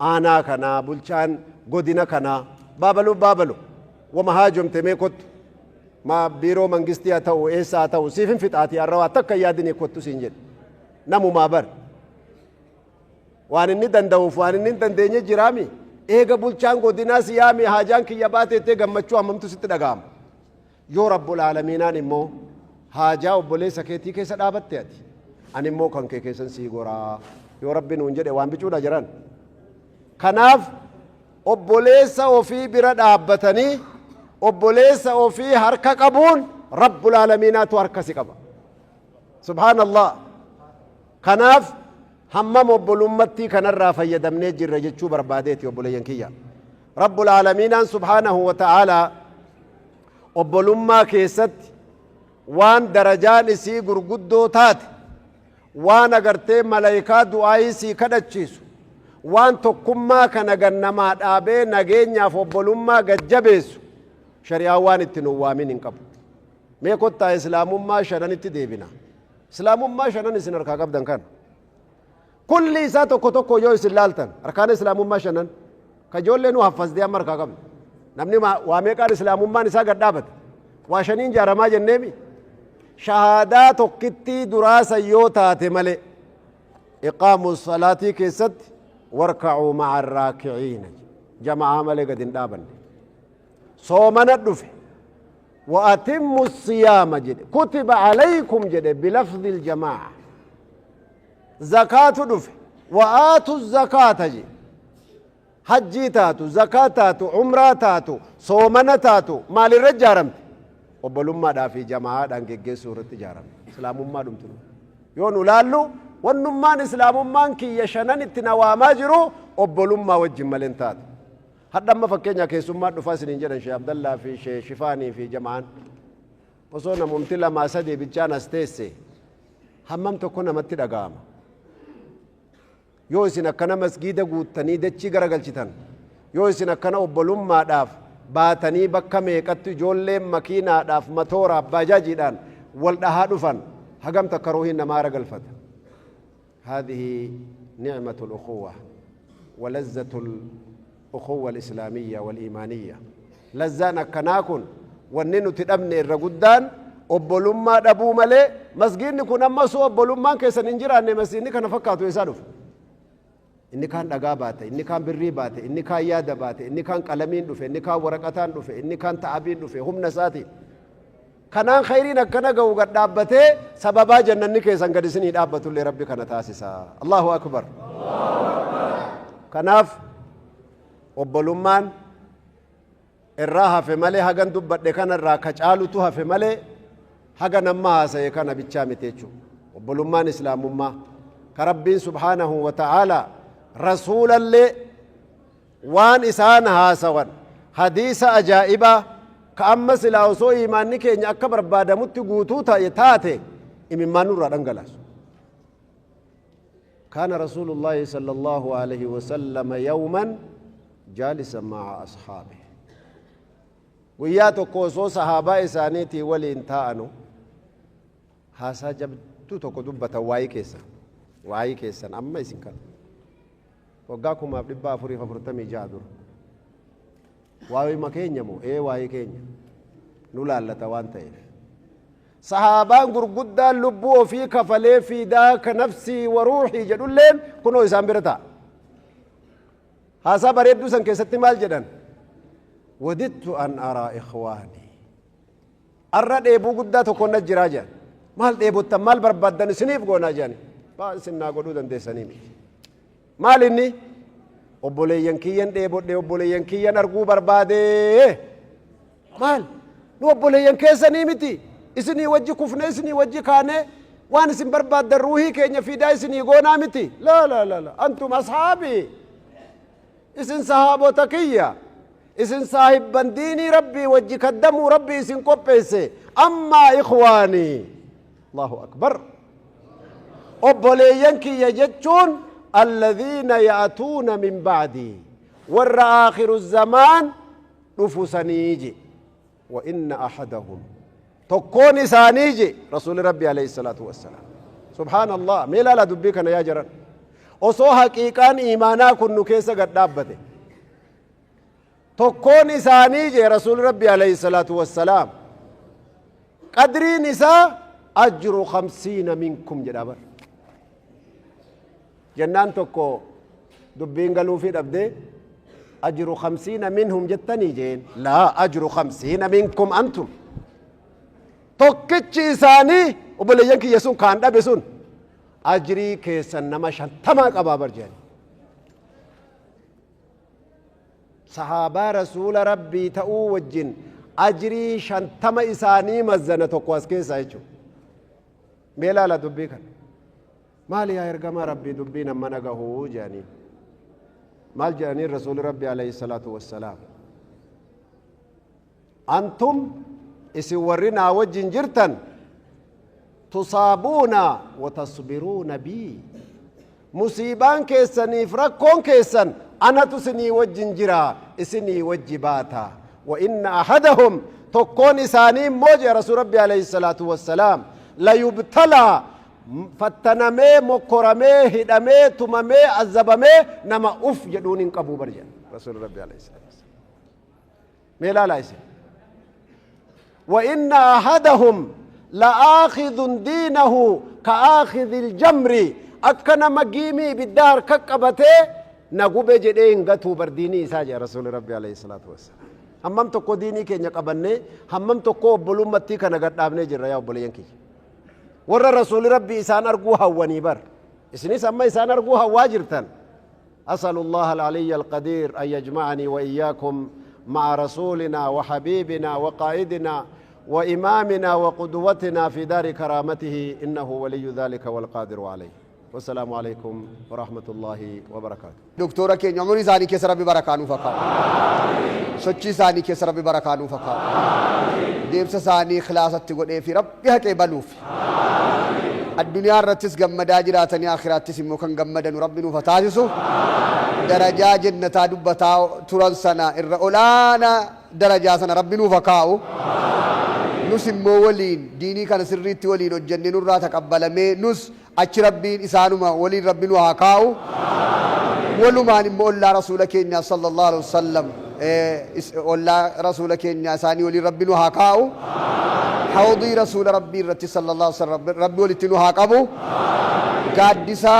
aanaa kanaa bulchaan godina kanaa baabalu baabalu wama haajomte mee kottu ma biiroo mangistii haa ta'u eessa haa ta'u siif hin fixaatii har'a waa takka yaadinii kottu siin jedhe namumaa bar waan inni danda'uuf waan inni hin dandeenye jiraami eega bulchaan godinaa si yaame haajaan kiyya baateettee gammachuu hammamtu sitti dhaga'ama yoo rabbul aalamiinaan immoo haajaa obboleessa keetii keessa dhaabatte ati ani immoo kan kee keessan sii goraa. Yoo Rabbi nuun jedhe waan bicuudha jiran. Kanaaf obboleessa ofii bira dhaabbatanii obboleessa ofii harka qabuun Rabbul Aalamiinaatu harka si qaba. Subhaanallah. Kanaaf hammam obbolummattii kanarraa fayyadamnee jirra jechuu barbaadeeti, obboleeyyan kiyya. Rabbul Aalamiinaan subhaanahu wa ta'aalaa obbolummaa keessatti waan darajaan isii gurguddoo taate, waan agartee malaayikaa du'aayii sii kadhachiisu, waan tokkummaa kana gannamaa dhaabee nageenyaaf obbolummaa gajjabeessu shari'aan waan itti nu waamin hin qabu. Mee kottaa islaamummaa shananitti deebina. Islaamummaa shanan isin harkaa qabdan kana. Kulli isaa tokko tokko yoo isin laaltan, arkaana islaamummaa shanan ka ijoollee nu haffasdee amma harkaa qabna. Namni waa meeqaan islaamummaan isaa gad dhaabata? Waa shaniin jaaramaa jenneemi. Shahaadaa tokkittii duraasa yoo taate malee, iqaamu salaatii keessatti warka'uu ma'a raakiciina, jama'aa malee gad hin dhaabanne. Soomana dhufe, وأتموا الصيام jedhe, كتب عليكم jedhe بلفظ الجماعة. Zakaatu dhufe, وآتوا الزكاة jedhe. Hajjii taatu, zakaa taatu, umraa taatu, soomana taatu, maalirra ijaaramte? Obbolummaadhaa fi jamaa'aadhaan geggeessuu irratti ijaaramte islaamummaa dhumtu. Yoo nu laallu, wannummaan islaamummaan kiyya shanan itti na waamaa jiru obbolummaa wajjin malee hin taatu. Hadhamma fakkeenya keessummaa dhufaa isiniin jedhan, Shee Abdallaa fi Shee Shifaanii fi jama'aan, osoo namumti lamaa sadii bichaan as teesse hammam tokko namatti dhaga'ama? Yoo isin akkana masgiida guuttanii dachii garagalchitan, yoo isin akkana obbolummaadhaaf baatanii bakka meeqatti ijoolleen makiinaadhaaf, matooraaf, baajaajiidhaan wal dhahaa dhufan, hagam takka ruuhiin namaa galfata? هذه نعمة الأخوة ولذة الأخوة الإسلامية والإيمانية. Lazzaan akkanaa kun wanni nuti dhabne irra guddaan obbolummaa dhabuu malee, masgiidni kun amma osoo obbolummaan keessan hin jiraanne masgiidni kana fakkaatu eessaa dhufa? Inni kaan dhagaa baate, inni kaan birrii baate, inni kaan yaada baate, inni kaan qalamiin dhufe, inni kaan waraqataan dhufe, inni kaan ta'abiin dhufe, humna isaatiin. Kanaan khayriin akkana ga'u gad dhaabbatee sababaa jannanni keessan gad isinii dhaabbatullee Rabbi kana taasisa. Allahu akbar. Kanaaf obbolummaan irraa hafe malee, hagan dubbadhe kanarraa ka caalutu hafe malee, haga namma haasaye kana bichaa miti jechuudha. Obbolummaan islaamummaa ka Rabbiin subhaanahu wa ta'aalaa rasuulallee waan isaan haasawan hadiisa ajaa'ibaa ka amma silaa osoo imaanni keenya akka barbaadamutti guutuu ta'e taate imimmaan nurraa dhangalaasu. كان رسول الله صلى الله عليه وسلم يوما جالسا مع أصحابه. Guyyaa tokko osoo sahaabaa isaaniitii waliin taa'anu haasaa jabduu tokko dubbatan. Waayii keessan, waayii keessan amma isin kana waggaa 1446 dura waayuma keenya moo ee waayii keenya nu laallata waan ta'eef, sahaabaan gurguddaan lubbuu ofii kafalee فداك نفسي وروحي jedhulleen kunoo isaan bira ta'a. Haasaa bareedduu san keessatti maal jedhan? وددت أن أرى إخواني. Arra dheebuu guddaa tokko na jiraa jedhan. Maal dheebottan? Maal barbaaddan isiniif goonaa jedhani. Baa isin naa godhuu dandeessanii miti. Maal inni? Obboleeyyan kiyyan dheebodhe, obboleeyyan kiyyan arguu barbaadee. Maal nu obboleeyyan keessanii miti? Isinii wajji kufne, isinii wajji kaane, waan isin barbaaddan ruuhii keenya fiidaa isinii goonaa miti. لا لا لا لا، أنتم أصحابي. Isin sahaabota kiyya, isin saahibban diinii Rabbii wajji kaddamuu Rabbii isin qopheesse. أما إخواني، الله أكبر, obboleeyyan kiyya jechuun الذين يأتون من بعدي, warra آخر الزمان dhufu sanii je. وإن أحدهم, tokkoon isaanii je rasuuli Rabbi عليه الصلاة والسلام. سبحان الله, mee ilaala dubbii kana yaa jiran. Osoo haqiiqaan iimaanaa kun nu keessa gad dhaabbate, tokkoon isaanii je rasuuli Rabbi عليه الصلاة والسلام, qadriin isaa أجر 50 منكم jedha bar. Jennaan tokko dubbiin galuufii dhabde, أجر 50 منهم jettanii jeen. لا, أجر 50 منكم أنتم. Tokkichi isaanii obboleeyyan kiyya sun kaan dhabe sun Ajrii keessan nama 50 qabaa bar jedhani. Sahaabaa Rasuula Rabbii ta'uu wajjin ajrii 50 isaanii mazzana tokko as keessaa jechuudha. Mee laala dubbii kana. Maali yaa ergamaa Rabbii dubbiin amma nagahuu jedhanii. Maal jedhanii Rasuuli Rabbii alayhi salaatu wassalaam. Antum isin warri naa wajjin jirtan tusaabuuna wa tasbiruuna bii. Musiibaan keessaniif rakkoon keessan anatu isinii wajjin jira isinii wajji baata. Wa inna ahadahum tokkoon isaanii immoo jedha Rasuul Rabbi alayhi salaatu wassalaam layubtalaa fattanamee mokkoramee hidhamee tumamee azabamee nama uf jedhuun hin qabu bar jedha Rasuul Rabbi alayhi salaatu wassalaam. Mee ilaalaa isin. Wa inna ahadahum la'aakhidun diinahu ka'aakhidil jamri akka nama giimii ibiddaa harka qabatee na gube jedhee hin gatuu bar diinii isaa jedha Rasuulli Rabbi alayhi salaatu wassalaam. Hammam tokko diinii keenya qabannee hammam tokko obbolummattii kana gad dhaabnee jirra yaa obboleeyyan kiyya. Warra Rasuulli Rabbi isaan arguu hawwanii bar. Isinis amma isaan arguu hawwaa jirtan. أسأل الله العلي القدير أن يجمعني وإياكم مع رسولنا وحبيبنا وقائدنا وإمامنا وقدوتنا في دار كرامته إنه ولي ذلك والقادر عليه والسلام عليكم ورحمة الله وبركاته. Doktora keenya umurii isaanii keessa Rabbi barakaa nuuf haa kaa'u. Sochii isaanii keessa Rabbi barakaa nuuf haa kaa'u. Deemsa isaanii ikhlaasatti godhee fi Rabbi haqee baluuf. Addunyaa irrattis gammadaa jiraatanii akhiraattis immoo kan gammadanu Rabbi nuuf haa taasisu. Darajaa jennataa dubbataa turan sana irra olaanaa darajaa sana Rabbi nuuf haa kaa'u. Nus immoo waliin diinii kana sirriitti waliin hojjennee nurraa taqabbalamee nus achi Rabbiin isaanuma waliin Rabbi nu haa kaa'u. Walumaan immoo ollaa Rasuula keenyaa sallallahu alaihi wasallam ollaa Rasuula keenyaa isaanii waliin Rabbi nu haa kaa'u. Hawdii Rasuula Rabbii irratti sallallahu alaihi wasallam Rabbi walitti nu haa qabu. Gaaddisa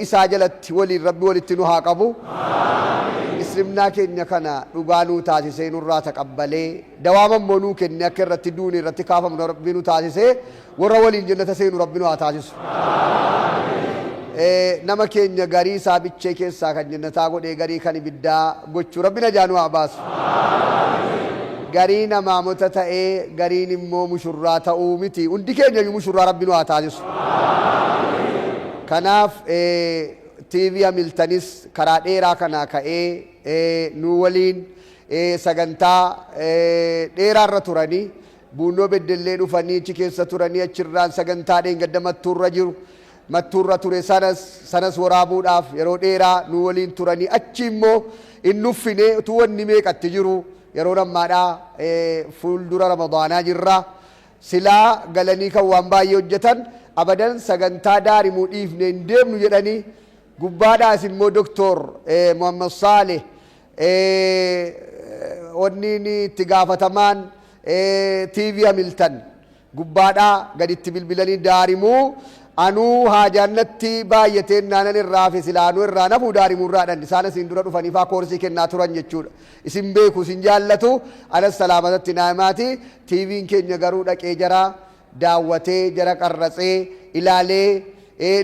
isaa jalatti waliin Rabbi walitti nu haa qabu. Islimnaa keenya kana dhugaa nuu taasisee nurraa taqabbalee dawaama immoo nuu kennee akka irratti duune irratti kaafamnu Rabbi nu taasisee warra waliin jannata seenu Rabbi nu haa taasisu. Nama keenya garii isaa bichee keessaa kan jannataa godhee garii kan ibiddaa gochuu Rabbi najaa nu haa baasu. Garii namaamota ta'ee gariin immoo mushurraa ta'uu miti. Hundi keenya iyyuu mushurraa Rabbi nu haa taasisu. Kanaaf TV Hamiltanis karaa dheeraa kanaa ka'ee nu waliin sagantaa dheeraa irra turanii Buunnoo Beddellee dhufanii achi keessa turanii achirraan sagantaa dheengadda Mattuurra jiru Mattuurra ture sanas sanas waraabuudhaaf yeroo dheeraa nu waliin turanii achi immoo hin nuffine utuu wanni meeqatti jiru yeroon ammaadhaa fuuldura Ramadaanaa jirra. Silaa galanii kan waan baay'ee hojjetan abadan sagantaa Daarimuu dhiifne hin deemnu jedhanii gubbaadhaas immoo Doktor Muhammad Saaleh Wanni itti gaafatamaan TV Hamiltan gubbaadhaa gaditti bilbilanii Daarimuu anuu haajaan natti baay'ateen naanan irraa hafe silaa anuu irraa nafuu Daarimuu irraa dhan isaan asiin dura dhufanii faa koorsii kennaa turan jechuudha. Isin beeku isin jaallatu anas salaamatatti naa himaati TVn keenya garuu dhaqee jara daawwatee jara qarratsee ilaalee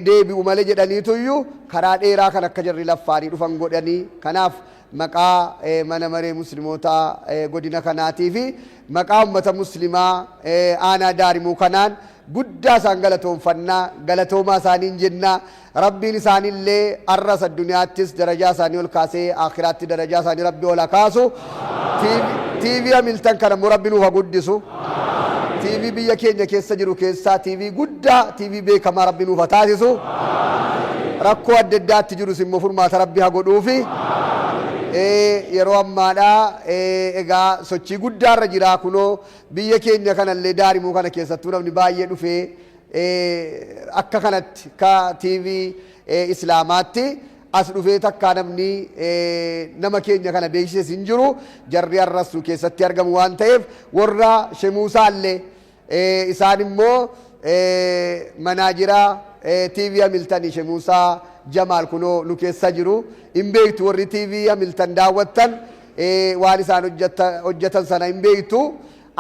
deebi'u malee jedhaniituyyu karaa dheeraa kan akka jarri laffaanii dhufan godhanii kanaaf maqaa mana maree muslimootaa godina kanaatii fi maqaa ummata muslimaa aanaa Daarimuu kanaan guddaa isaan galatoomfannaa galatoomaa isaaniin jennaa Rabbiin isaanillee arras addunyaattis darajaa isaanii ol kaasee aakhiraatti darajaa isaanii Rabbi ol haa kaasu. TV Hamiltan kana immoo Rabbi nuuf haa guddisu. TV biyya keenya keessa jiru keessaa TV guddaa TV beekamaa Rabbi nuuf haa taasisu. Rakkoo adda addaatti jirus immoo furmaata Rabbi haa godhuufi. Yeroo ammaadhaa egaa sochii guddaarra jira kunoo biyya keenya kanallee Daarimuu kana keessattuu namni baay'ee dhufee Akka kanatti ka TV Islaamaatti as dhufee takkaa namni nama keenya kana beeksises hin jiru. Jarri har'as nu keessatti argamu waan ta'eef warra Shemuusaallee isaan immoo manaajira TV Hamiltani Shemuusaa Jamaal kunoo nu keessa jiru. Hin beektu warri TV Hamiltan daawwattan waan isaan hojjetan sana hin beektu.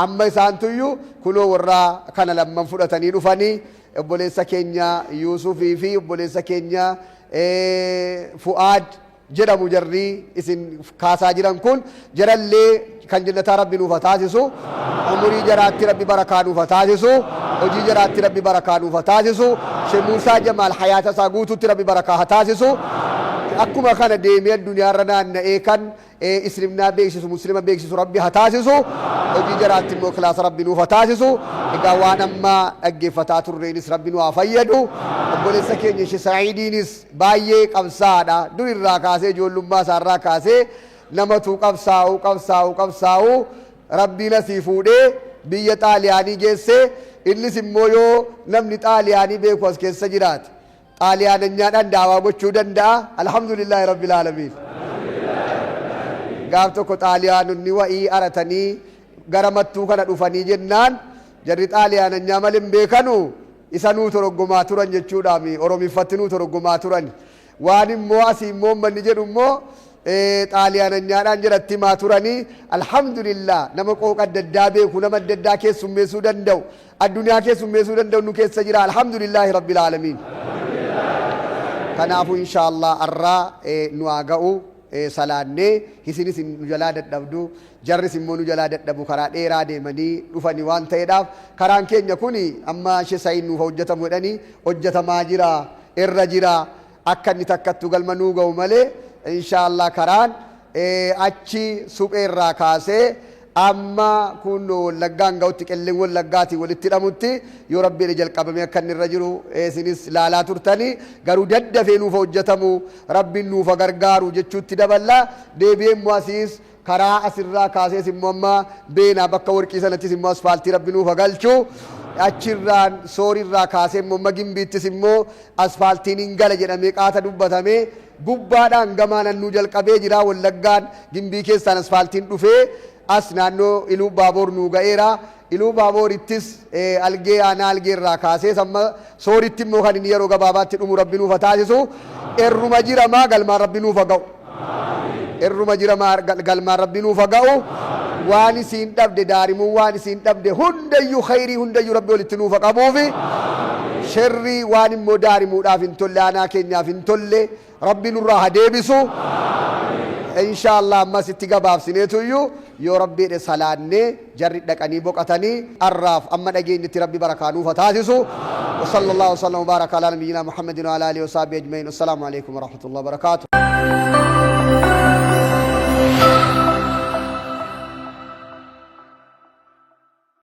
Amma isaantuyyu kunoo warra kana lamman fudhatanii dhufanii Obboleessa keenya Yuusufii fi obboleessa keenya Fu'aad jedhamu jarri isin kaasaa jiran kun jarallee kan jannataa Rabbi nuuf haa taasisu. Umurii jaraatti Rabbi barakaa nuuf haa taasisu. Hojii jaraatti Rabbi barakaa nuuf haa taasisu. Sheekh Muusaa Jamaal hayaata isaa guutuutti Rabbi barakaa haa taasisu. Akkuma kana deemee addunyaarra naanna'ee kan islimnaa beeksisu, muslima beeksisu Rabbi haa taasisu. Hojii jaraatti immoo ikhlaasa Rabbi nuuf haa taasisu. Egaa waan amma dhaggeeffataa turreenis Rabbi nu haa fayyadu. Obboleessa keenya Sheekh Sa'iidiinis baay'ee qabsaa'aadha. Dur irraa kaasee, ijoollummaa isaarraa kaasee namatu qabsaa'u, qabsaa'u, qabsaa'u Rabbiin asii fuudhee biyya Xaaliyaanii geesse. Innis immoo yoo namni Xaaliyaanii beeku as keessa jiraate Xaaliyaananyaadhaan daawaa gochuu danda'a. Alhamdulillaahi Rabbil Aalamiin. Gaaf tokko Xaaliyaanonni wa'ii aratanii gara Mattuu kana dhufanii jennaan jarri Xaaliyaananyaa malee hin beekanu isa nuu toroggomaa turan jechuudhaami, Oromiffatti nuu toroggomaa turan. Waan immoo asii immoo ummanni jedhu immoo Xaaliyaananyaadhaan jedhatti himaa turanii. Alhamdulillah, nama qooqa adda addaa beeku, nama adda addaa keessummeessuu danda'u, addunyaa keessummeessuu danda'u nu keessa jira. Alhamdulillaahi Rabbil Aalamiin. Kanaafuu inshaallah arraa nu haa ga'u. Salaannee isinis nu jalaa dadhabdu, jarris immoo nu jalaa dadhabu, karaa dheeraa deemanii dhufanii waan ta'eedhaaf karaan keenya kun amma Sheekh Sa'iid nuuf hojjetamu jedhanii hojjetamaa jira, irra jira. Akka inni takkattu galma nuu ga'u malee inshaallah karaan achi suphee irraa kaasee amma kun Wallaggaan ga'utti, Qellem Wallaggaatiin walitti hidhamutti yoo Rabbi jedhe jalqabamee akka inni irra jiru isinis laalaa turtanii, garuu daddafee nuuf hojjetamu, Rabbiin nuuf gargaaru jechuutti daballa. Deebi'ee immoo asiis karaa asirraa kaasees immoo amma Beenaa bakka warqii sanattis immoo asfaaltii Rabbi nuuf galchu. Achirraan Soorirraa kaasee immoo amma Gimbiittis immoo asfaaltiin hin gala jedhamee qaata dubbatamee gubbaadhaan gamaa nannuu jalqabee jira. Wallaggaan Gimbii keessaan asfaaltiin dhufee as naannoo Iluu Baaboor nuu ga'eera. Iluu Baaboorittis Algee, aanaa Algee irraa kaasee amma Sooritti immoo kan inni yeroo gabaabaatti dhumu Rabbi nuuf haa taasisu. Erruma jiramaa galmaan Rabbi nuuf haa ga'u. Irruma jira galmaan Rabbi nuuf haa ga'u. Waan isiin dhabde Daarimuun, waan isiin dhabde hundayyuu, khayrii hundayyuu Rabbi walitti nuuf haa qabuufi, sherrii waan immoo Daarimuudhaaf hin tolle, aanaa keenyaaf hin tolle Rabbi nurraa haa deebisu. Inshaallah ammas itti gabaabsineetuyyuu yoo Rabbi jedhe salaannee jarri dhaqanii boqatanii arraaf amma dhageenyetti Rabbi barakaa nuuf haa taasisu. وصلى الله وسلم وبارك على نبينا محمد وعلى اله وصحبه اجمعين. السلام عليكم ورحمه الله وبركاته.